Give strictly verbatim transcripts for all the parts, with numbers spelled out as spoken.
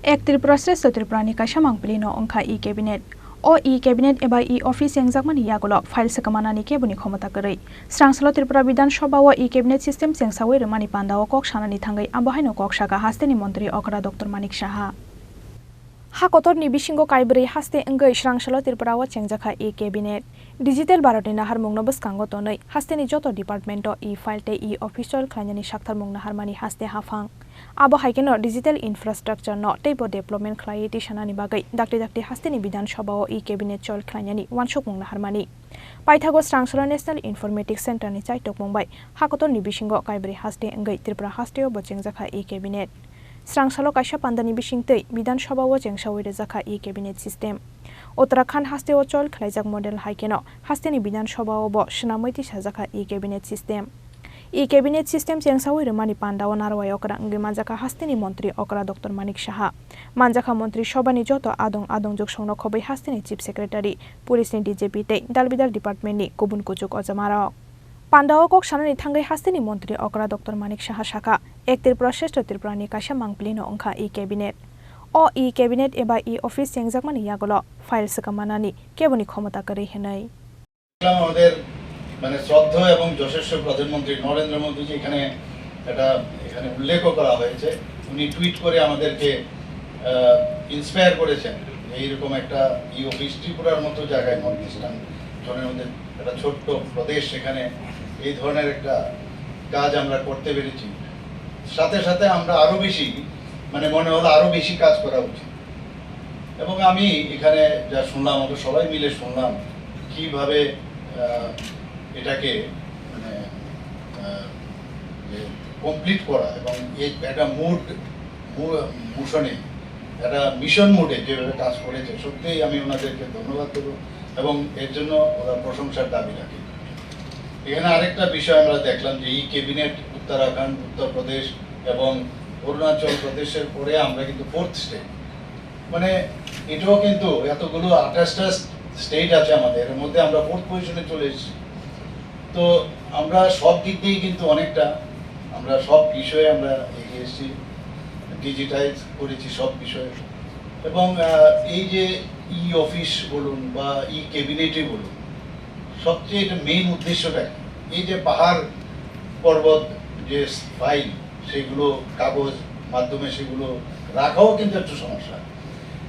Ek Tripura Shrestha Tripura ni kaisa mangpili no wngkha e-cabinet. O e-cabinet eba e-office chengjakmani yagulo file swkang manani keboni khomota kwrwi. Srangsalo Tripura Bidhan Sabha o e-cabinet system chengsawi rwmani pandao kok sanani thangwi abo haino kok saka hasteni montri okra Doctor Manik Saha. Ha kotorni bisingo kaibrwi haste wngwi srangsalo Tripura o chengjakha e-cabinet. Digital Bharat ni naharmungno bwskango tonwi hasteni joto department o e-file tei e-office chol khlainani saktharmung naharmani haste haphang. Abo hai kheno digital infrastructure no teibo development khlaiwi tisanani bagwi dakti dakti hasteni Bidhan Sabha o e-cabinet chol khlainani uansukmung naharmani. Paithago srangsalo National Informatics Center ni chaitokmung bai ha kotorni bisingo kaibrwi haste wngwi Tripura haste o bo chengjakha e-cabinet. Srangsalo kaisa pandani bisingtwi Bidhan Sabha o chengsawi rwjakha e-cabinet system. Uttarakhand haste o chol khlaijak model hai kheno hasteni Bidhan Sabha o bo swnamwi tisajakha e-cabinet system. E-cabinet system chengsawi rwmani pandao narwai okra wngwi manjakha hasteni montri okra Doctor Manik Saha. Manjakha montri sobhani joto adong adong juksongno khobwi hasteni chief secretary, police ni D G P tei dalbidal department ni kubun kuchuk ojamarok. Pandao kok sanani thangwi hasteni montri okra Doctor Manik Saha sakha, Ek Tripura Shrestha Tripura ni kaisa mangpili no wngkha e-cabinet. O e-cabinet eba e-office chengjakmani yagulo file swkang manani keboni khomota kwrwi hwnwi. আমাদের মানে শ্রদ্ধেয় এবং যশস্বী প্রধানমন্ত্রী নরেন্দ্র মোদীজি এখানে একটা এখানে উল্লেখও করা হয়েছে। উনি টুইট করে আমাদেরকে ইন্সপায়ার করেছেন যে এইরকম একটা ই অফিস ত্রিপুরার মতো জায়গায়, নর্থ ইস্টার্ন জোনের মধ্যে একটা ছোট্ট প্রদেশ, সেখানে এই ধরনের একটা কাজ আমরা করতে পেরেছি। সাথে সাথে আমরা আরও বেশি মানে মনে হলো আরও বেশি কাজ করা উচিত। এবং আমি এখানে যা শুনলাম, আমরা সবাই মিলে শুনলাম কিভাবে আহ, এটাকে মানে আহ, যে কমপ্লিট করা এবং এই একটা মুড মোশনে, একটা মিশন মোডে যেভাবে কাজ করেছে, সত্যিই আমি ওনাদেরকে ধন্যবাদ দেব এবং এর জন্য ওনার প্রশংসার দাবি রাখি। এখানে আরেকটা বিষয় আমরা দেখলাম যে এই ক্যাবিনেট উত্তরাখণ্ড, উত্তরপ্রদেশ এবং অরুণাচল প্রদেশের পরে আমরা কিন্তু ফোর্থ স্টেট, মানে এটাও কিন্তু এতগুলো আঠাশটা স্টেট আছে আমাদের, এর মধ্যে আমরা ফোর্থ পজিশনে চলে এসেছি। তো আমরা সব দিক দিয়েই কিন্তু অনেকটা, আমরা সব বিষয়ে আমরা এগিয়ে এসেছি, ডিজিটাইজ করেছি সব বিষয়ে। এবং আহ, এই যে ই অফিস বলুন বা ই ক্যাবিনেটই বলুন, সবচেয়ে এটা মেইন উদ্দেশ্যটা কি? এই যে পাহাড় পর্বত যে ফাইল, সেগুলো কাগজ মাধ্যমে সেগুলো রাখাও কিন্তু একটু সমস্যা,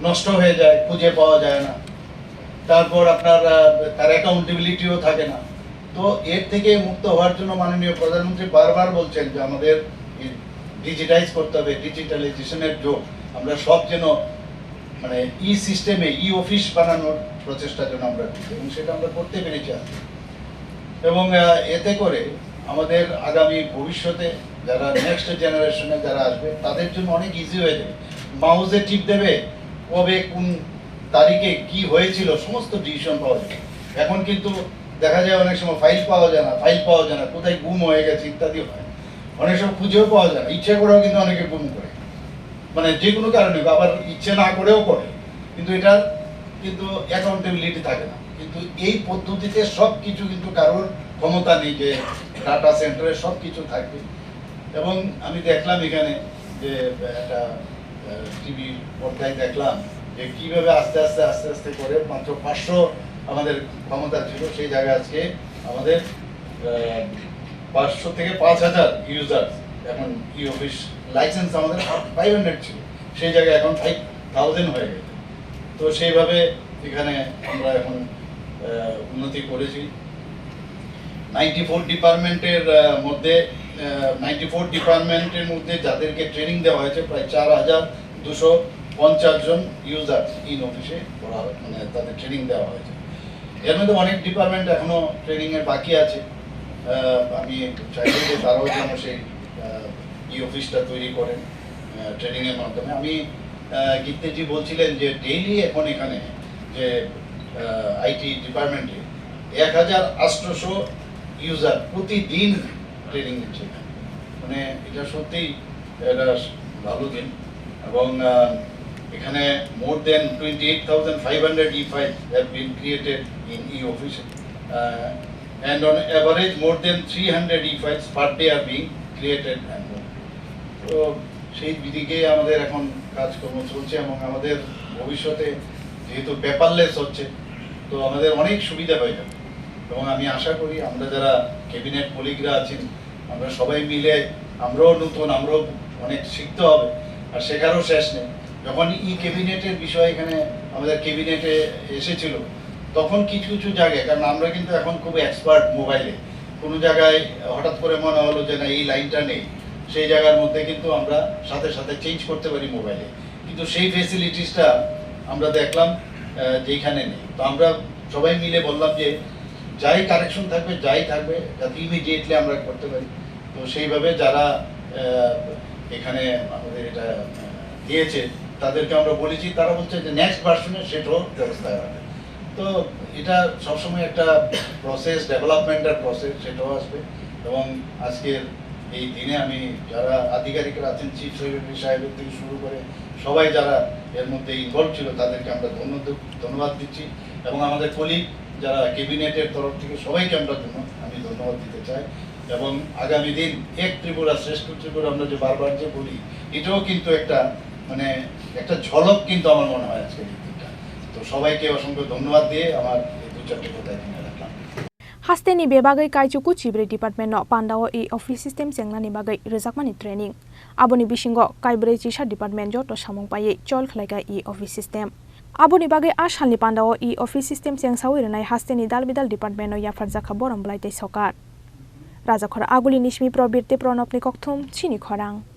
নষ্ট হয়ে যায়, খুঁজে পাওয়া যায় না। তারপর আপনার আহ, তার অ্যাকাউন্টেবিলিটিও থাকে না। তো এর থেকে মুক্ত হওয়ার জন্য মাননীয় প্রধানমন্ত্রী বারবার বলছেন যে আমাদের ডিজিটাইজ করতে হবে, ডিজিটালাইজেশনের যুগ, আমরা সব যেন মানে ই সিস্টেমে ই অফিস বানানোর প্রচেষ্টা যেন আমরা করি, এবং সেটা আমরা করতে পেরেছি আজকে। এবং আহ, এতে করে আমাদের আগামী ভবিষ্যতে যারা নেক্সট জেনারেশনে যারা আসবে, তাদের জন্য অনেক ইজি হয়ে যাবে। মাউসে টিপ দেবে, কবে কোন তারিখে কি হয়েছিল, সমস্ত ডিসিশন পাওয়া যাবে। এখন কিন্তু দেখা যায় অনেক সময় ফাইল পাওয়া যায় না, ফাইল পাওয়া যায় না, কোথায় গুম হয়ে গেছে ইত্যাদি হয়। অনেক সময় খুঁজেও পাওয়া যায় না, ইচ্ছে করেও কিন্তু অনেকে গুম করে, মানে যে কোনো কারণে, আবার ইচ্ছে না করেও করে, কিন্তু এটার কিন্তু অ্যাকাউন্টেবিলিটি থাকে না। কিন্তু এই পদ্ধতিতে সব কিছু কিন্তু কারোর ক্ষমতা নেই যে ডাটা সেন্টারে সব কিছু থাকবে। এবং আমি দেখলাম এখানে যে একটা টিভি পর্দায় দেখলাম যে কীভাবে আস্তে আস্তে আস্তে আস্তে করে মাত্র পাঁচশো আমাদের ক্ষমতা ছিল, সেই জায়গায় আজকে আমাদের আহ, পাঁচশো থেকে পাঁচ হাজার ইউজার। এখন ই অফিস লাইসেন্স আমাদের ফাইভ হান্ড্রেড ছিল, সেই জায়গায় এখন ফাইভ থাউজেন্ড হয়ে গেছে। তো সেইভাবে এখানে আমরা এখন আহ, উন্নতি করেছি। নাইনটি ফোর ডিপার্টমেন্টের আহ, মধ্যে নাইনটি ফোর ডিপার্টমেন্টের মধ্যে যাদেরকে ট্রেনিং দেওয়া হয়েছে প্রায় চার হাজার দুশো পঞ্চাশ জন ইউজার ইন অফিসে করা হয়, মানে তাদের ট্রেনিং দেওয়া হয়েছে। এর মধ্যে অনেক ডিপার্টমেন্ট এখনো ট্রেনিং এর বাকি আছে। আহ, আমি চাইবো যে তারাও যেন সেই ই অফিসটা তৈরি করেন ট্রেনিং এর মাধ্যমে। আমি আহ, গিত্তেজি বলছিলেন যে ডেইলি এখন এখানে যে আইটি ডিপার্টমেন্টে এক হাজার আটশোশো ইউজার প্রতিদিন ট্রেনিং নিচ্ছে এখানে। মানে এটা সত্যিই একটা ভালো দিন। এবং আহ, এখানে more than twenty eight thousand five hundred e-files have been created in e-office, and on average more than three hundred e-files per day are being created and moved. তো সেই দিকে আমাদের এখন কাজকর্ম চলছে এবং আমাদের ভবিষ্যতে যেহেতু পেপারলেস হচ্ছে, তো আমাদের অনেক সুবিধা হয়ে যাবে। এবং আমি আশা করি আমরা যারা ক্যাবিনেট কলিগরা আছেন, আমরা সবাই মিলে, আমরাও নতুন, আমরাও অনেক শিখতে হবে, আর শেখারও শেষ নেই। যখন ই ক্যাবিনেটের বিষয় এখানে আমাদের ক্যাবিনেটে এসেছিল, তখন কিছু কিছু জায়গায়, কারণ আমরা কিন্তু এখন খুব এক্সপার্ট মোবাইলে, কোনো জায়গায় হঠাৎ করে মনে হলো যে না, এই লাইনটা নেই, সেই জায়গার মধ্যে কিন্তু আমরা সাথে সাথে চেঞ্জ করতে পারি মোবাইলে। কিন্তু সেই ফেসিলিটিসটা আমরা দেখলাম, আহ, যেখানে নেই। তো আমরা সবাই মিলে বললাম যে যাই কারেকশন থাকবে, যাই থাকবে, যাতে ইমিডিয়েটলি আমরা করতে পারি। তো সেইভাবে যারা, আহ, এখানে আমাদের এটা, আহ, দিয়েছে, তাদেরকে আমরা বলেছি, তারা বলছে যে নেক্সট ভার্সনে সেটাও ব্যবস্থা হবে। তো এটা সবসময় একটা প্রসেস, ডেভেলপমেন্টের প্রসেস, সেটাও আসবে। এবং আজকের এই দিনে আমি যারা আধিকারিকরা আছেন, চিফ সেক্রেটারি সাহেবের থেকে শুরু করে সবাই যারা এর মধ্যে ইনভলভ ছিল, তাদেরকে আমরা ধন্য-, ধন্যবাদ দিচ্ছি। এবং আমাদের কলিগ যারা ক্যাবিনেটের তরফ থেকে, সবাইকে আমরা ধন্য-, আমি ধন্যবাদ দিতে চাই। এবং আগামী দিন এক ত্রিপুরা শ্রেষ্ঠ ত্রিপুরা আমরা যে বারবার যে বলি, এটাও কিন্তু একটা, মানে, একটা ঝলক কিন্তু আমার মনে হয় আজকের এই দিনটা। তো সবাইকে অসংখ্য ধন্যবাদ দিয়ে আমার এই দু চারটে কথা এখানে রাখলাম। Hasteni bebagwi kaichuku chibrwi department no pandao e-office system chengnani bagwi rwjakmani training. Aboni bisingo kaibrwi chisa department joto samung paiwi chol khlaikha e-office system. Aboni bagwi a salni pandao e-office system chengsawi rwnai hasteni dal bidal department no yapharjakha borom bwlai tei sokar. Rajakhor Aguli Nishmi Probir tei Pranobni kokthum chini khorang.